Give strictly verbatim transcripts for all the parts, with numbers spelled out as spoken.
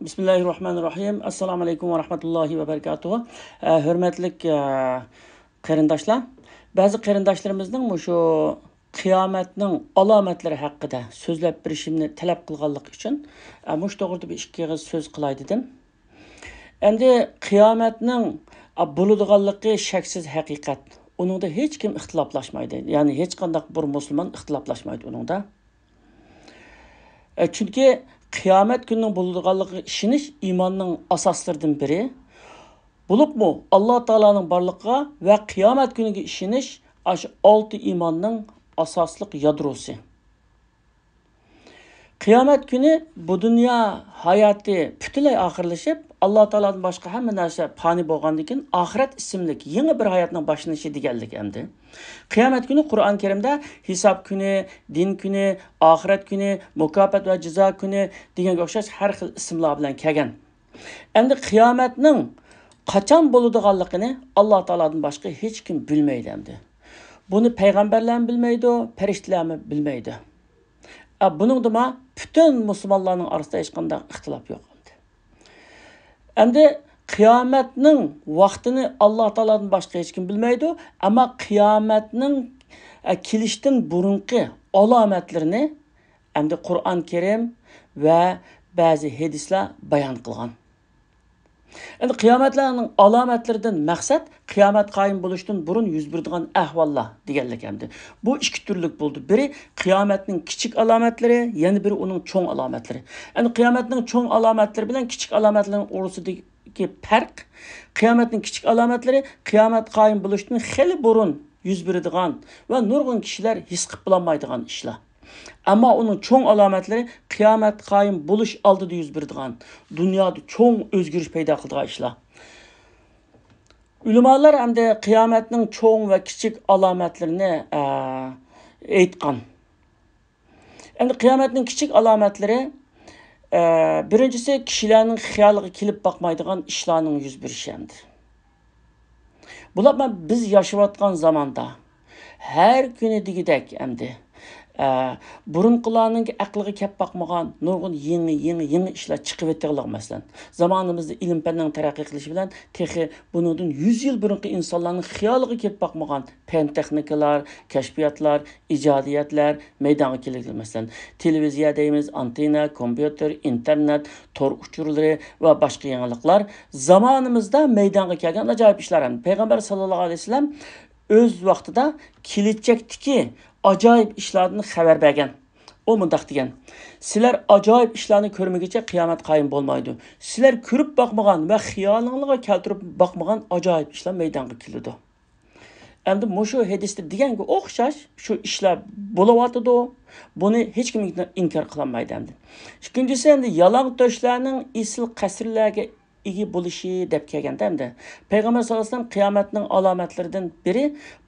بىسمىللاھىررەھمانىررەھىم. ئەسسالامۇ ئەلەيكۇم ۋە رەھمەتۇللاھى ۋە بەرىكاتۇھۇ. ئە، ھۆرمەتلىك، ئە، قېرىنداشلار، بەزى قېرىنداشلىرىمىزنىڭ مۇشۇ قىيامەتنىڭ ئالامەتلىرى ھەققىدە سۆزلەپ بېرىشىمنى تەلەپ قىلغانلىقى ئۈچۈن، ئە، مۇشۇ توغرىدا بىر ئىككى ئېغىز سۆز قىلاي دېدىم. ئەمدى قىيامەتنىڭ، ئە، بولىدىغانلىقى شەكسىز ھەقىقەت. ئۇنىڭدا ھېچكىم ئىختىلاپلاشمايدۇ. يەنى ھېچقانداق بىر مۇسۇلمان ئىختىلاپلاشمايدۇ ئۇنىڭدا. ئە، چۈنكى قىيامەت كۈنىنىڭ بولىدىغانلىقىغا ئىشىنىش ئىماننىڭ ئاساسلىرىدىن بىرى. بولۇپمۇ ئاللا تائالانىڭ بارلىقىغا ۋە قىيامەت كۈنىگە ئىشىنىش ئاشۇ ئالتە ئىماننىڭ ئاساسلىق يادروسى. قىيامەت كۈنى بۇ دۇنيا ھاياتى پۈتۈنلەي ئاخىرلىشىپ، ئاللا تائالادىن باشقا ھەممە نەرسە پانىي بولغاندىن كېيىن، ئاخىرەت ئىسىملىك يېڭى بىر ھاياتنىڭ باشلىنىشى دېگەنلىك ئەمدى. قىيامەت كۈنى قۇرئان كەرىمدە ھېساب كۈنى، دىن كۈنى، ئاخىرەت كۈنى، مۇكاپات ۋە جازا كۈنى دېگەنگە ئوخشاش ھەر خىل ئىسىملار بىلەن كەلگەن. ئەمدى قىيامەتنىڭ قاچان بولىدىغانلىقىنى ئاللا تائالادىن باشقا ھېچكىم بىلمەيدۇ ئەمدى. بۇنى پەيغەمبەرلەرمۇ بىلمەيدۇ، پەرىشتىلەرمۇ بىلمەيدۇ. ئە، بۇنىڭدىمۇ پۈتۈن مۇسۇلمانلارنىڭ ئارىسىدا ھېچقانداق ئىختىلاپ يوق ئەمدى. ئەمدى قىيامەتنىڭ ۋاقتىنى ئاللا تائالادىن باشقا ھېچكىم بىلمەيدۇ. ئەمما قىيامەتنىڭ، ئە، كېلىشتىن بۇرۇنقى ئالامەتلىرىنى ئەمدى قۇرئان كەرىم ۋە بەزى ھەدىسلەر بايان قىلغان. ئەمدى قىيامەتلەرنىڭ ئالامەتلىرىدىن مەقسەت قىيامەت قايىم بولۇشتىن بۇرۇن يۈز بېرىدىغان ئەھۋاللار دېگەنلىك ئەمدى. بۇ ئىككى تۈرلۈك بولىدۇ. بىرى قىيامەتنىڭ كىچىك ئالامەتلىرى، يەنە بىرى ئۇنىڭ چوڭ ئالامەتلىرى. ئەمدى قىيامەتنىڭ چوڭ ئالامەتلىرى بىلەن كىچىك ئالامەتلەرنىڭ ئوتتۇرىسىدىكى پەرق، قىيامەتنىڭ كىچىك ئالامەتلىرى قىيامەت قايىم بولۇشتىن خېلى بۇرۇن يۈز بېرىدىغان ۋە نۇرغۇن كىشىلەر ھېس قىلىپ بولالمايدىغان ئىشلار. ئەمما ئۇنىڭ چوڭ ئالامەتلىرى قىيامەت قايىم بولۇش ئالدىدا يۈز بېرىدىغان، دۇنيادا چوڭ ئۆزگىرىش پەيدا قىلىدىغان ئىشلار. ئۆلىمالار ئەمدى قىيامەتنىڭ چوڭ ۋە كىچىك ئالامەتلىرىنى، ئە، ئېيتقان. ئەمدى قىيامەتنىڭ كىچىك ئالامەتلىرى، ئە، بىرىنچىسى، كىشىلەرنىڭ خىيالىغا كېلىپ باقمايدىغان ئىشلارنىڭ يۈز بېرىشى ئەمدى. بولۇپمۇ بىز ياشاۋاتقان زاماندا ھەر كۈنى دېگۈدەك ئەمدى، ئە، بۇرۇنقىلارنىڭ ئەقلىگە كەپ باقمىغان نۇرغۇن يېڭى، يېڭى، يېڭى ئىشلار چىقىۋېتىۋاتىدۇ، مەسىلەن. زامانىمىزدا ئىلىم-پەننىڭ تەرەققىي قىلىشى بىلەن تېخى بۇنىڭدىن يۈز يىل بۇرۇنقى ئىنسانلارنىڭ خىيالىغا كېلىپ باقمىغان پەن-تېخنىكىلار، كەشپىياتلار، ئىجادىيەتلەر مەيدانغا كېلىدۇ. مەسىلەن، تېلېۋىزىيە دەيمىز، ئانتېننا، كومپيۇتېر، ئىنتېرنېت، تور ئۇچۇرلىرى ۋە باشقا يېڭىلىقلار زامانىمىزدا مەيدانغا كەلگەن ئاجايىپ ئىشلار. پەيغەمبەر ساللاللاھۇ ئەلەيھى ۋەسەللەم ئۆز ۋاقتىدا كېلىچەكتىكى ئاجايىپ ئىشلاردىن خەۋەر بەرگەن. ئۇ مۇنداق دېگەن: «سىلەر ئاجايىپ ئىشلارنى كۆرمىگۈچە قىيامەت قايىم بولمايدۇ. سىلەر كۆرۈپ باقمىغان ۋە خىيالىڭلارغا كەلتۈرۈپ باقمىغان ئاجايىپ ئىشلار مەيدانغا كېلىدۇ.» ئەمدى مۇشۇ ھەدىستە دېگەنگە ئوخشاش شۇ ئىشلار بولۇۋاتىدۇ. بۇنى ھېچكىم ئىنكار قىلالمايدۇ ئەمدى. ئىككىنچىسى، ئەمدى يالاڭتۆشلەرنىڭ ئېسىل قەسىرلەرگە ئىگە بولۇشى دەپ كەلگەندە، ئەمدى پەيغەمبەر ساللاللاھۇ ئەلەيھى ۋەسەللەم قىيامەتنىڭ ئالامەتلىرىدىن بىرى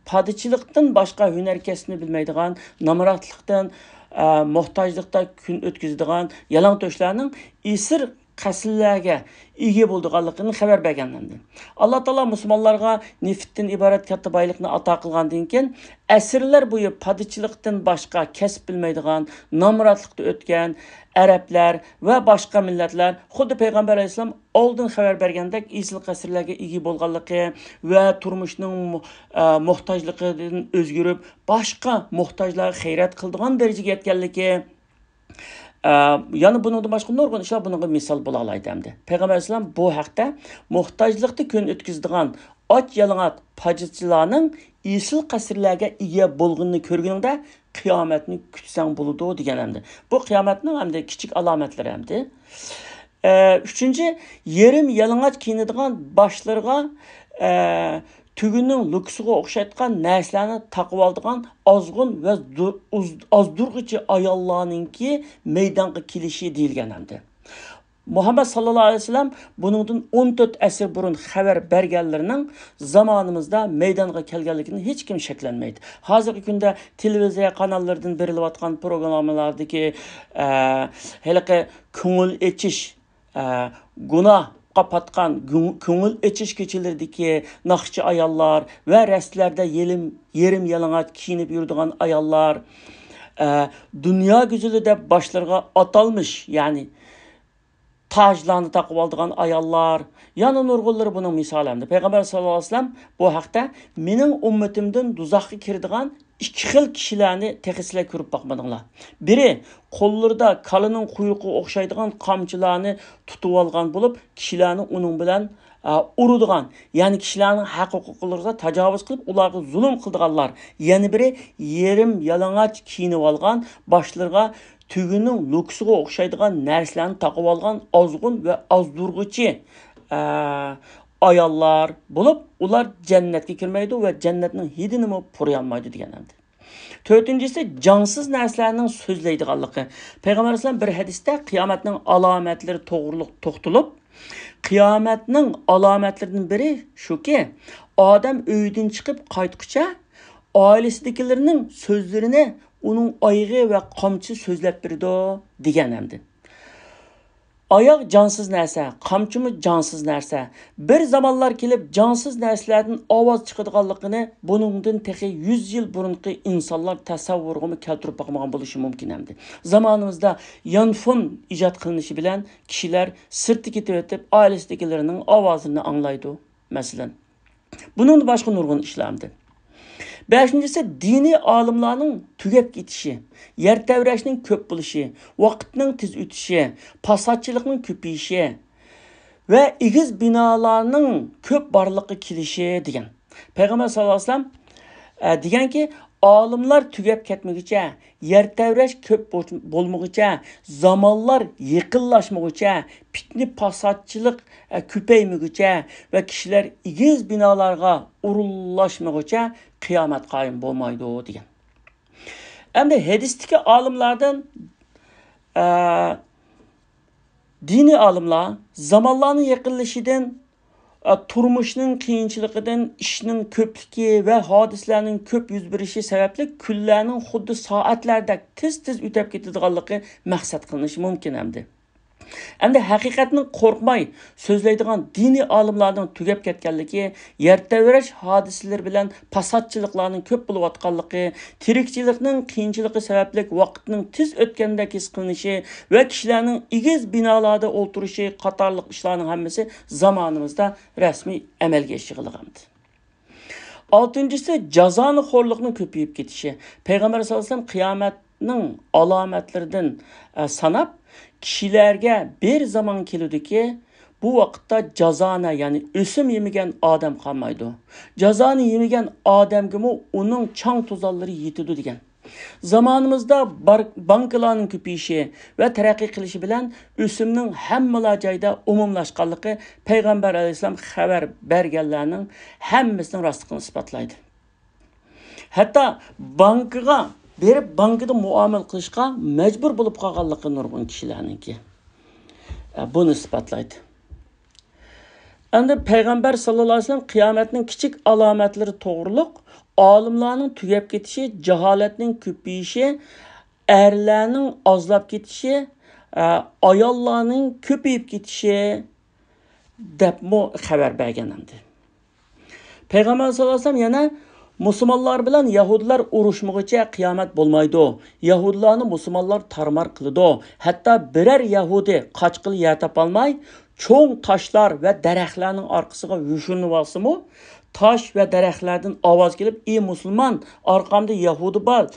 پادىچىلىقتىن باشقا ھۈنەر كەسىپنى بىلمەيدىغان، نامراتلىقتىن، ئە، موھتاجلىقتا كۈن ئۆتكۈزىدىغان يالاڭتۆشلەرنىڭ ئېسىل قەسىرلەرگە ئىگە بولىدىغانلىقىنى خەۋەر بەرگەن ئەمدى. ئاللا تائالا مۇسۇلمانلارغا نېفىتتىن ئىبارەت كاتتا بايلىقنى ئاتا قىلغاندىن كېيىن، ئەسىرلەر بويى پادىچىلىقتىن باشقا كەسىپ بىلمەيدىغان، نامراتلىقتا ئۆتكەن ئەرەبلەر ۋە باشقا مىللەتلەر خۇددى پەيغەمبەر ئەلەيھىسسالام ئالدىن خەۋەر بەرگەندەك ئېسىل قەسىرلەرگە ئىگە بولغانلىقى ۋە تۇرمۇشنىڭ مۇ-، ئە، موھتاجلىقىدىن ئۆزگىرىپ، باشقا موھتاجلارغا خەيرات قىلىدىغان دەرىجىگە يەتكەنلىكى، ئە، يەنە بۇنىڭدىن باشقا نۇرغۇن ئىشلار بۇنىڭغا مىسال بولالايدۇ ئەمدى. پەيغەمبەر ئەلەيھىسسالام بۇ ھەقتە، «موھتاجلىقتا كۈن ئۆتكۈزىدىغان ئاچ يالىڭاچ پادىچىلارنىڭ ئېسىل قەسىرلەرگە ئىگە بولغىنىنى كۆرگىنىڭدە، قىيامەتنى كۈتسەڭ بولىدۇ» دېگەن ئەمدى. بۇ قىيامەتنىڭ ئەمدى كىچىك ئالامەتلىرى ئەمدى. ئە، ئۈچىنچى، يېرىم يالىڭاچ كىيىنىدىغان، باشلىرىغا، ئە، تۆگىنىڭ لوكىسىغا ئوخشايدىغان نەرسىلەرنى تاقىۋالىدىغان ئازغۇن ۋە زو-، ئۇز-، ئازدۇرغۇچى ئاياللارنىڭكى مەيدانغا كېلىشى دېيىلگەن ئەمدى. مۇھەممەد ساللاللاھۇ ئەلەيھى ۋەسەللەم بۇنىڭدىن ئون تۆت ئەسىر بۇرۇن خەۋەر بەرگەنلىرىنىڭ زامانىمىزدا مەيدانغا كەلگەنلىكىدىن ھېچكىم شەكلەنمەيدۇ. ھازىرقى كۈندە تېلېۋىزىيە قاناللىرىدىن بېرىلىۋاتقان پروگراممىلاردىكى، ئە، ھېلىقى كۆڭۈل ئېچىش، ئە، گۇناھقا پاتقان گۈ-، كۆڭۈل ئېچىش كېچىلىرىدىكى ناخشىچى ئاياللار ۋە رەستىلەردە يېلىم-، يېرىم يالىڭاچ كىيىنىپ يۈرىدىغان ئاياللار، ئە، دۇنيا گۈزىلى دەپ باشلىرىغا ئاتالمىش، يەنى تاجلارنى تاقىۋالىدىغان ئاياللار، يەنە نۇرغۇنلىرى بۇنىڭ مىسالى ئەمدى. پەيغەمبەر ساللاللاھۇ ئەلەيھى ۋەسەللەم بۇ ھەقتە، مېنىڭ ئۈممىتىمدىن دوزاخقا كىرىدىغان ئىككى خىل كىشىلەرنى تېخى سىلەر كۆرۈپ باقمىدىڭلار. بىرى قوللىرىدا كالىنىڭ قۇيرۇقىغا ئوخشايدىغان قامچىلارنى تۇتۇۋالغان بولۇپ، كىشىلەرنى ئۇنىڭ بىلەن، ئە، ئۇرىدىغان، يەنى كىشىلەرنىڭ ھەق ھوقۇقلىرىغا تاجاۋۇز قىلىپ، ئۇلارغا زۇلۇم قىلىدىغانلار. يەنە بىرى يېرىم يالىڭاچ كىيىنىۋالغان، باشلىرىغا تۆگىنىڭ لوكىسىغا ئوخشايدىغان نەرسىلەرنى تاقىۋالغان ئازغۇن ۋە ئازدۇرغۇچى، ئە، ئاياللار بولۇپ، ئۇلار جەننەتكە كىرمەيدۇ ۋە جەننەتنىڭ ھىدىنىمۇ پۇرىيالمايدۇ دېگەن ئەمدى. تۆتىنچىسى، جانسىز نەرسىلەرنىڭ سۆزلەيدىغانلىقى. پەيغەمبەر ئەلەيھىسسالام بىر ھەدىستە قىيامەتنىڭ ئالامەتلىرى توغرۇلۇق توختىلىپ، قىيامەتنىڭ ئالامەتلىرىدىن بىرى شۇكى، ئادەم ئۆيدىن چىقىپ قايتقۇچە ئائىلىسىدىكىلىرىنىڭ سۆزلىرىنى ئۇنىڭ ئايىغى ۋە قامچىسى سۆزلەپ بېرىدۇ دېگەن ئەمدى. ئاياغ جانسىز نەرسە، قامچىمۇ جانسىز نەرسە. بىر زامانلار كېلىپ جانسىز نەرسىلەردىن ئاۋاز چىقىدىغانلىقىنى بۇنىڭدىن تېخى يۈز يىل بۇرۇنقى ئىنسانلار تەسەۋۋۇرىغىمۇ كەلتۈرۈپ باقمىغان بولۇشى مۇمكىن ئەمدى. زامانىمىزدا يانفون ئىجاد قىلىنىشى بىلەن كىشىلەر سىرتقا كېتىۋېتىپ ئائىلىسىدىكىلىرىنىڭ ئاۋازىنى ئاڭلايدۇ، مەسىلەن. بۇنىڭدىن باشقا نۇرغۇن ئىشلار ئەمدى. بەشىنچىسى، دىنىي ئالىملارنىڭ تۈگەپ كېتىشى، يەر تەۋرەشنىڭ كۆپ بولۇشى، ۋاقىتنىڭ تېز ئۆتۈشى، پاساتچىلىقنىڭ كۆپىيىشى ۋە ئېگىز بىنالارنىڭ كۆپ بارلىققا كېلىشى دېگەن. پەيغەمبەر ساللاللاھۇ ئەلەيھى ۋەسەللەم، ئە، دېگەنكى، ئالىملار تۈگەپ كەتمىگۈچە، يەر تەۋرەش كۆپ بول-، بولمىغۇچە، زامانلار يېقىنلاشمىغۇچە، پىتنە پاساتچىلىق، ئە، كۆپەيمىگۈچە ۋە كىشىلەر ئېگىز بىنالارغا ئورۇنلاشمىغۇچە قىيامەت قايىم بولمايدۇ دېگەن. ئەمدى ھەدىستىكى ئالىملاردىن، ئە، دىنىي ئالىملار زامانلارنىڭ يېقىنلىشىدىن، ئە، تۇرمۇشنىڭ قىيىنچىلىقىدىن، ئىشنىڭ كۆپلۈكى ۋە ھادىسىلەرنىڭ كۆپ يۈز بېرىشى سەۋەبلىك كۈنلەرنىڭ خۇددى سائەتلەردەك تېز-تېز ئۆتەپ كېتىدىغانلىقى مەقسەت قىلىنىشى مۇمكىن ئەمدى. ئەمدى ھەقىقەتنى قورقماي سۆزلەيدىغان دىنىي ئالىملارنىڭ تۈگەپ كەتكەنلىكى، يەر تەۋرەش ھادىسىلىرى بىلەن پاساتچىلىقلارنىڭ كۆپ بولۇۋاتقانلىقى، تىرىكچىلىكنىڭ قىيىنچىلىقى سەۋەبلىك ۋاقىتنىڭ تېز ئۆتكەندەك ھېس قىلىنىشى ۋە كىشىلەرنىڭ ئېگىز بىنالاردا ئولتۇرۇشى قاتارلىق ئىشلارنىڭ ھەممىسى زامانىمىزدا رەسمىي ئەمەلگە ئېشىغىلىغانىدى. ئالتىنچىسى، جازانى خورلۇقنىڭ كۆپىيىپ كېتىشى. پەيغەمبەر ساللاللاھۇ ئەلەيھى ۋەسەللەم قىيامەتنىڭ ئالامەتلىرىدىن، ئە، ساناپ، كىشىلەرگە بىر زامان كېلىدۇكى، بۇ ۋاقىتتا جازانە، يەنى ئۆسۈم يېمىگەن ئادەم قالمايدۇ. جازانى يېمىگەن ئادەمگىمۇ ئۇنىڭ چاڭ-توزانلىرى يېتىدۇ دېگەن. زامانىمىزدا بار-، بانكىلارنىڭ كۆپىيىشى ۋە تەرەققىي قىلىشى بىلەن ئۆسۈمنىڭ ھەممىلا جايدا ئومۇملاشقانلىقى پەيغەمبەر ئەلەيھىسسالام خەۋەر بەرگەنلەرنىڭ ھەممىسىنىڭ راستلىقىنى ئىسپاتلايدۇ. ھەتتا بانكىغا بېرىپ، بانكىدا مۇئامىلە قىلىشقا مەجبۇر بولۇپ قالغانلىقى نۇرغۇن كىشىلەرنىڭكى، ئە، بۇنى ئىسپاتلايدۇ. ئەمدى پەيغەمبەر ساللاللاھۇ ئەلەيھى ۋەسەللەم قىيامەتنىڭ كىچىك ئالامەتلىرى توغرۇلۇق ئالىملارنىڭ تۈگەپ كېتىشى، جاھالەتنىڭ كۆپىيىشى، ئەرلەرنىڭ ئازلاپ كېتىشى، ئە، ئاياللارنىڭ كۆپىيىپ كېتىشى دەپمۇ خەۋەر بەرگەن ئەمدى. پەيغەمبەر ساللاللاھۇ ئەلەيھى ۋەسەللەم يەنە، مۇسۇلمانلار بىلەن يەھۇدىيلار ئۇرۇشمىغۇچە قىيامەت بولمايدۇ. يەھۇدىيلارنى مۇسۇلمانلار تارمار قىلىدۇ. ھەتتا بىرەر يەھۇدىي قاچقىلى يەر تاپالماي، چوڭ تاشلار ۋە دەرەخلەرنىڭ ئارقىسىغا يوشۇرۇنۇۋالسىمۇ، تاش ۋە دەرەخلەردىن ئاۋاز كېلىپ، ئى مۇسۇلمان، ئارقامدا يەھۇدىي بار،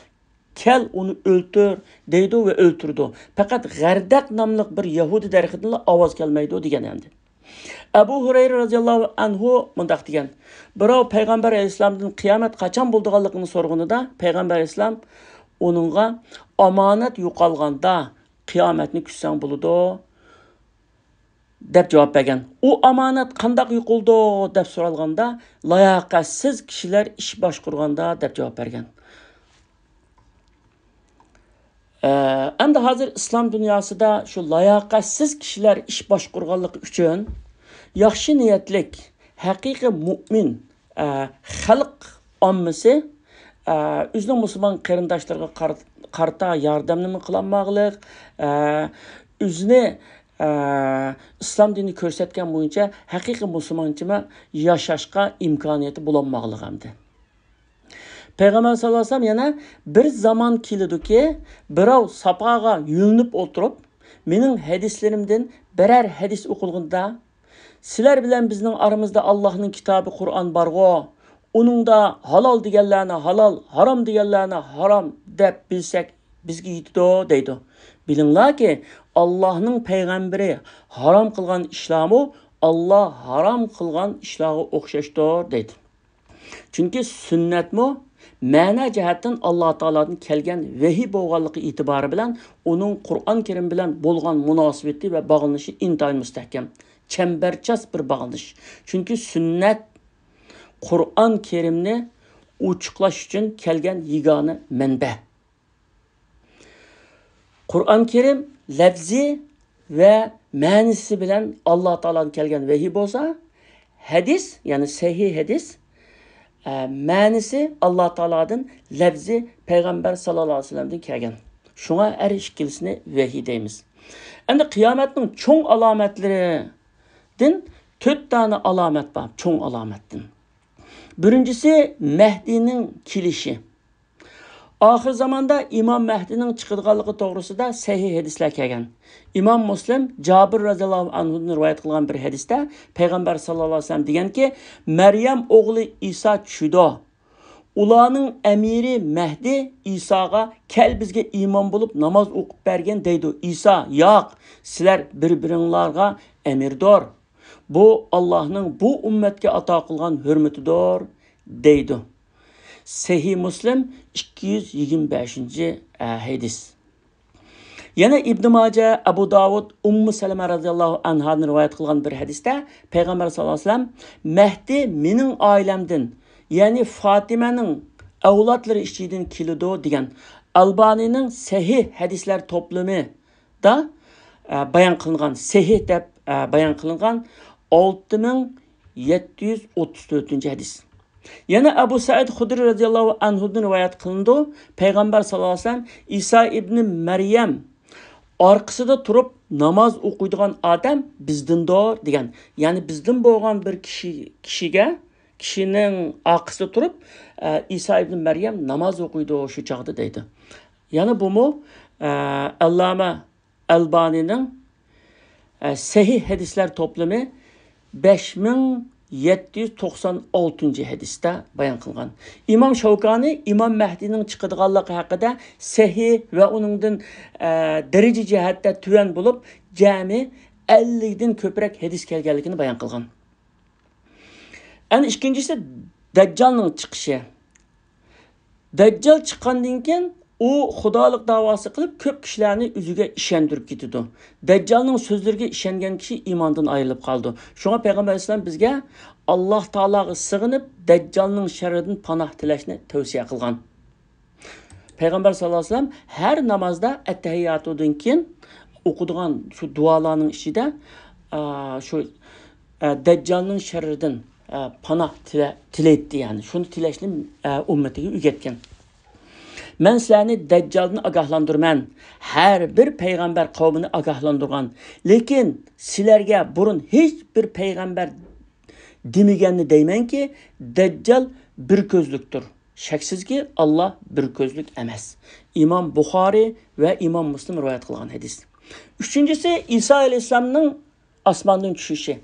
كەل ئۇنى ئۆلتۈر، دەيدۇ ۋە ئۆلتۈرىدۇ. پەقەت غەردەق ناملىق بىر يەھۇدىي دەرىخىدىنلا ئاۋاز كەلمەيدۇ دېگەن ئەمدى. ئەبۇ ھۇرەيرە رەزىياللاھۇ ئەنھۇ مۇنداق دېگەن، بىراۋ پەيغەمبەر ئەلەيھىسسالامدىن قىيامەت قاچان بولىدىغانلىقىنى سورىغىنىدا، پەيغەمبەر ئەلەيھىسسالام ئۇنىڭغا، ئامانەت يوقالغاندا قىيامەتنى كۈتسەڭ بولىدۇ، دەپ جاۋاب بەرگەن. ئۇ ئامانەت قانداق يوقىلىدۇ دەپ سورالغاندا، لاياقەتسىز كىشىلەر ئىش باشقۇرغاندا دەپ جاۋاب بەرگەن. ئە، ئەمدى ھازىر ئىسلام دۇنياسىدا شۇ لاياقەتسىز كىشىلەر ئىش باشقۇرغانلىقى ئۈچۈن ياخشى نىيەتلىك، ھەقىقىي مۇئمىن، ئە، خەلق ئاممىسى، ئە، ئۆزىنىڭ مۇسۇلمان قېرىنداشلىرىغا قار-، قارىتا ياردەمنىمۇ قىلالماغلىق، ئە، ئۆزىنى، ئە، ئىسلام دىنى كۆرسەتكەن بويىچە ھەقىقىي مۇسۇلمانچىما ياشاشقا ئىمكانىيىتى بولالماغلىق ئەمدى. پەيغەمبەر ساللاللاھۇ ئەلەيھى ۋەسەللەم يەنە، بىر زامان كېلىدۇكى، بىراۋ ساپاغا يۆلىنىپ ئولتۇرۇپ، مېنىڭ ھەدىسلىرىمدىن بىرەر ھەدىس ئوقۇلغىنىدا، سىلەر بىلەن بىزنىڭ ئارىمىزدا ئاللاھنىڭ كىتابى قۇرئان بارغۇ، ئۇنىڭدا ھالال دېگەنلەرنى ھالال، ھارام دېگەنلەرنى ھارام دەپ بىلسەك، بىزگە يېتىدۇ، دەيدۇ. بىلىڭلاركى، ئاللاھنىڭ پەيغەمبىرى ھارام قىلغان ئىشلارمۇ ئاللا ھارام قىلغان ئىشلارغا ئوخشاشتۇر، دەيدۇ. چۈنكى سۈننەتمۇ مەنە جەھەتتىن ئاللا تائالادىن كەلگەن ۋەھىي بولغانلىقى ئېتىبارى بىلەن، ئۇنىڭ قۇرئان كەرىم بىلەن بولغان مۇناسىۋىتى ۋە باغلىنىشى ئىنتايىن مۇستەھكەم، چەمبەرچاس بىر باغلىنىش. چۈنكى سۈننەت قۇرئان كەرىمنى ئوچۇقلاش ئۈچۈن كەلگەن يېگانە مەنبە. قۇرئان كەرىم لەپزى ۋە مەنىسى بىلەن ئاللا تائالادىن كەلگەن ۋەھىي بولسا، ھەدىس، يەنى سەھىھ ھەدىس، ئە، مەنىسى ئاللا تائالادىن، لەپزى پەيغەمبەر ساللاللاھۇ ئەلەيھى ۋەسەللەمدىن كەلگەن. شۇڭا ھەر ئىككىلىسىنى ۋەھىي دەيمىز. ئەمدى قىيامەتنىڭ چوڭ ئالامەتلىرىدىن تۆت دانە ئالامەت بار، چوڭ ئالامەتتىن. بىرىنچىسى، مەھدىنىڭ كېلىشى. ئاخىر زاماندا ئىمام مەھدىنىڭ چىقىدىغانلىقى توغرىسىدا سەھىھ ھەدىسلەر كەلگەن. ئىمام مۇسلىم جابىر رەزىياللاھۇ ئەنھۇدىن رىۋايەت قىلغان بىر ھەدىستە پەيغەمبەر ساللاللاھۇ ئەلەيھى ۋەسەللەم دېگەنكى، مەريەم ئوغلى ئىسا چۈشىدۇ. ئۇلارنىڭ ئەمىرى مەھدى ئىساغا، كەل بىزگە ئىمام بولۇپ ناماز ئوقۇپ بەرگىن، دەيدۇ. ئىسا، ياق، سىلەر بىر-بىرىڭلارغا ئەمىردۇر. بۇ ئاللاھنىڭ بۇ ئۈممەتكە ئاتا قىلغان ھۆرمىتىدۇر، دەيدۇ. سەھىھ مۇسلىم، ئىككى يۈز يىگىرمە بەشىنچى ھەدىس. يەنە ئىبن ماجە، ئەبۇ داۋۇد، ئۇممۇ سەلەمە رەزىياللاھۇ ئەنھادىن رىۋايەت قىلغان بىر ھەدىستە پەيغەمبەر ساللاللاھۇ ئەلەيھى ۋەسەللەم، مەھدى مېنىڭ ئائىلەمدىن، يەنى فاتىمەنىڭ ئەۋلادلىرى ئىچىدىن كېلىدۇ، دېگەن. ئەلبانىنىڭ سەھىھ ھەدىسلەر توپلىمى دا، ئە، بايان قىلىنغان، سەھىھ دەپ، ئە، بايان قىلىنغان ئالتە مىڭ يەتتە يۈز ئوتتۇز تۆتىنچى ھەدىس. يەنە ئەبۇ سەئىد خۇدرى رەزىياللاھۇ ئەنھۇدىن رىۋايەت قىلىنىدۇ. پەيغەمبەر ساللاللاھۇ ئەلەيھى ۋەسەللەم، ئىسا ئىبنى مەريەم ئارقىسىدا تۇرۇپ ناماز ئوقۇيدىغان ئادەم بىزدىندۇر، دېگەن. يەنى بىزدىن بولغان بىر كىشى، كىشىگە، كىشىنىڭ ئارقىسىدا تۇرۇپ، ئە، ئىسا ئىبنى مەريەم ناماز ئوقۇيدۇ شۇ چاغدا، دەيدۇ. يەنە بۇمۇ، ئە، ئەللامە ئەلبانىنىڭ، ئە، سەھىھ ھەدىسلەر توپلىمى بەش مىڭ يەتتە يۈز توقسان ئالتىنچى ھەدىستە بايان قىلغان. ئىمام شەۋكانى ئىمام مەھدىنىڭ چىقىدىغانلىقى ھەققىدە سەھىھ ۋە ئۇنىڭدىن، ئە، دەرىجە جەھەتتە تۆۋەن بولۇپ، جەمئىي ئەللىكتىن كۆپرەك ھەدىس كەلگەنلىكىنى بايان قىلغان. ئەنە ئىككىنچىسى، دەججالنىڭ چىقىشى. دەججال چىققاندىن كېيىن، ئۇ خۇدالىق داۋاسى قىلىپ، كۆپ كىشىلەرنى ئۆزىگە ئىشەندۈرۈپ كېتىدۇ. دەججالنىڭ سۆزلىرىگە ئىشەنگەن كىشى ئىماندىن ئايرىلىپ قالىدۇ. شۇڭا پەيغەمبەر ئەلەيھىسسالام بىزگە ئاللاھ تائالاغا سىغىنىپ، دەججالنىڭ شەررىدىن پاناھ تىلەشنى تەۋسىيە قىلغان. پەيغەمبەر ساللاللاھۇ ئەلەيھى ۋەسەللەم ھەر نامازدا ئەتتەھىياتۇدىن كېيىن ئوقۇدىغان شۇ دۇئالارنىڭ ئىچىدە، ئا، شۇ، ئە، دەججالنىڭ شەررىدىن، ئە، پاناھ تىلە-، تىلەيتتى، يەنى شۇنى تىلەشنى، ئە، ئۈممىتىگە ئۆگەتكەن. مەن سىلەرنى دەججالدىن ئاگاھلاندۇرىمەن، ھەر بىر پەيغەمبەر قەۋمىنى ئاگاھلاندۇرغان. لېكىن سىلەرگە بۇرۇن ھېچ بىر پەيغەمبەر دېمىگەننى دەيمەنكى، دەججال بىر كۆزلۈكتۇر. شەكسىزكى، ئاللا بىر كۆزلۈك ئەمەس. ئىمام بۇخارىي ۋە ئىمام مۇسلىم رىۋايەت قىلغان ھەدىس. ئۈچىنچىسى، ئىسا ئەلەيھىسسالامنىڭ ئاسماندىن چۈشۈشى.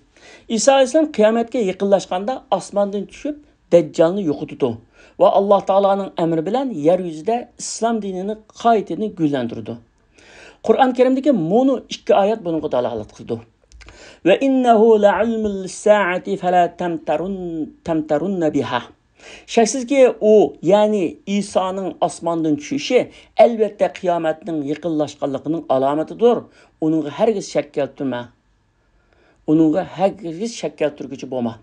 ئىسا ئەلەيھىسسالام قىيامەتكە يېقىنلاشقاندا ئاسماندىن چۈشۈپ، دەججالنى يوقىتىدۇ ۋە ئاللا تائالانىڭ ئەمرى بىلەن يەر يۈزىدە ئىسلام دىنىنى قايتىدىن گۈللەندۈرىدۇ. قۇرئان كەرىمدىكى مۇنۇ ئىككى ئايەت بۇنىڭغا دالالەت قىلىدۇ. وَإِنَّهُ لَعِلْمٌ لِلسَّاعَةِ فَلَا تَمْتَرُنَّ، تَمْتَرُنَّ بِهَا. شەكسىزكى، ئۇ، يەنى ئىسانىڭ ئاسماندىن چۈشۈشى، ئەلۋەتتە، قىيامەتنىڭ يېقىنلاشقانلىقىنىڭ ئالامىتىدۇر. ئۇنىڭغا ھەرگىز شەك كەلتۈرمە. ئۇنىڭغا ھەرگىز شەك كەلتۈرگۈچى بولما.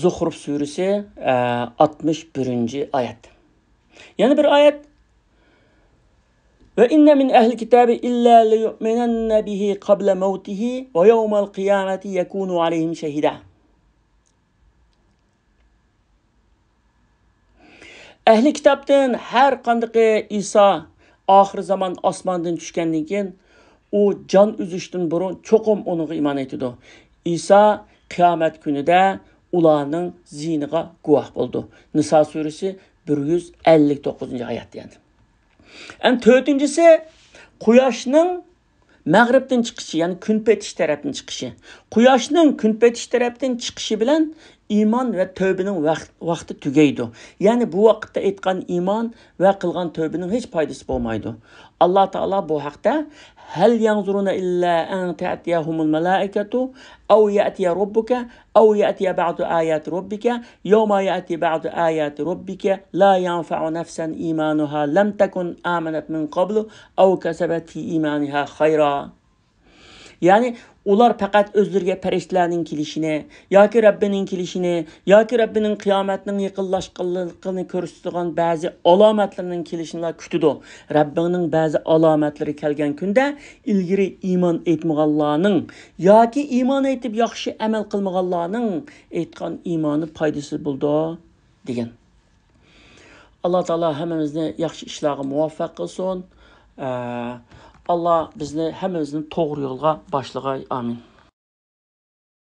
زۇخرۇف سۈرىسى، ئە، ئاتمىش بىرىنچى ئايەت. يەنە بىر ئايەت. وَإِنَّ مِنْ أَهْلِ الْكِتَابِ إِلَّا لَيُؤْمِنَنَّ بِهِ قَبْلَ مَوْتِهِ وَيَوْمَ الْقِيَامَةِ يَكُونَ عَلَيْهِمْ شَهِيدًا. ئەھلى كىتابتىن ھەر قاندىقى ئىسا ئاخىر زامان ئاسماندىن چۈشكەندىن كېيىن، ئۇ جان ئۈزۈشتىن بۇرۇن چوقۇم ئۇنىڭغا ئىمان ئېيتىدۇ. ئىسا قىيامەت كۈنىدە ئۇلارنىڭ زىيىنىغا گۇۋاھ بولىدۇ. نىسا سۈرىسى بىر يۈز ئەللىك توققۇزىنچى ئايەت دېگەن. ئەنە تۆتىنچىسى، قۇياشنىڭ مەغرىبتىن چىقىشى، يەنى كۈن پېتىش تەرەپتىن چىقىشى. قۇياشنىڭ كۈن پېتىش تەرەپتىن چىقىشى بىلەن ئىمان ۋە تەۋبىنىڭ ۋەق-، ۋاقتى تۈگەيدۇ. يەنى بۇ ۋاقىتتا ئېيتقان ئىمان ۋە قىلغان تەۋبىنىڭ ھېچ پايدىسى بولمايدۇ. ئاللا تائالا بۇ ھەقتە: هل ينظرون إلا أن تأتيهم الملائكة أو يأتي ربك أو يأتي بعض آيات ربك يوم يأتي بعض آيات ربك لا ينفع نفسا إيمانها لم تكن آمنت من قبل أو كسبت في إيمانها خيرا. يەنى ئۇلار پەقەت ئۆزلىرىگە پەرىشتىلەرنىڭ كېلىشىنى ياكى رەببىنىڭ كېلىشىنى ياكى رەببىنىڭ قىيامەتنىڭ يېقىنلاشقانلىقىنى كۆرسىتىدىغان بەزى ئالامەتلىرىنىڭ كېلىشىنىلا كۈتىدۇ. رەببىڭنىڭ بەزى ئالامەتلىرى كەلگەن كۈندە ئىلگىرى ئىمان ئېيتمىغانلارنىڭ ياكى ئىمان ئېيتىپ ياخشى ئەمەل قىلمىغانلارنىڭ ئېيتقان ئىمانى پايدىسىز بولىدۇ، دېگەن. ئاللا تائالا ھەممىمىزنى ياخشى ئىشلارغا مۇۋەپپەق قىلسۇن. ئە، ئاللا بىزنى ھەممىمىزنى توغرا يولغا باشلىغاي. ئامىن.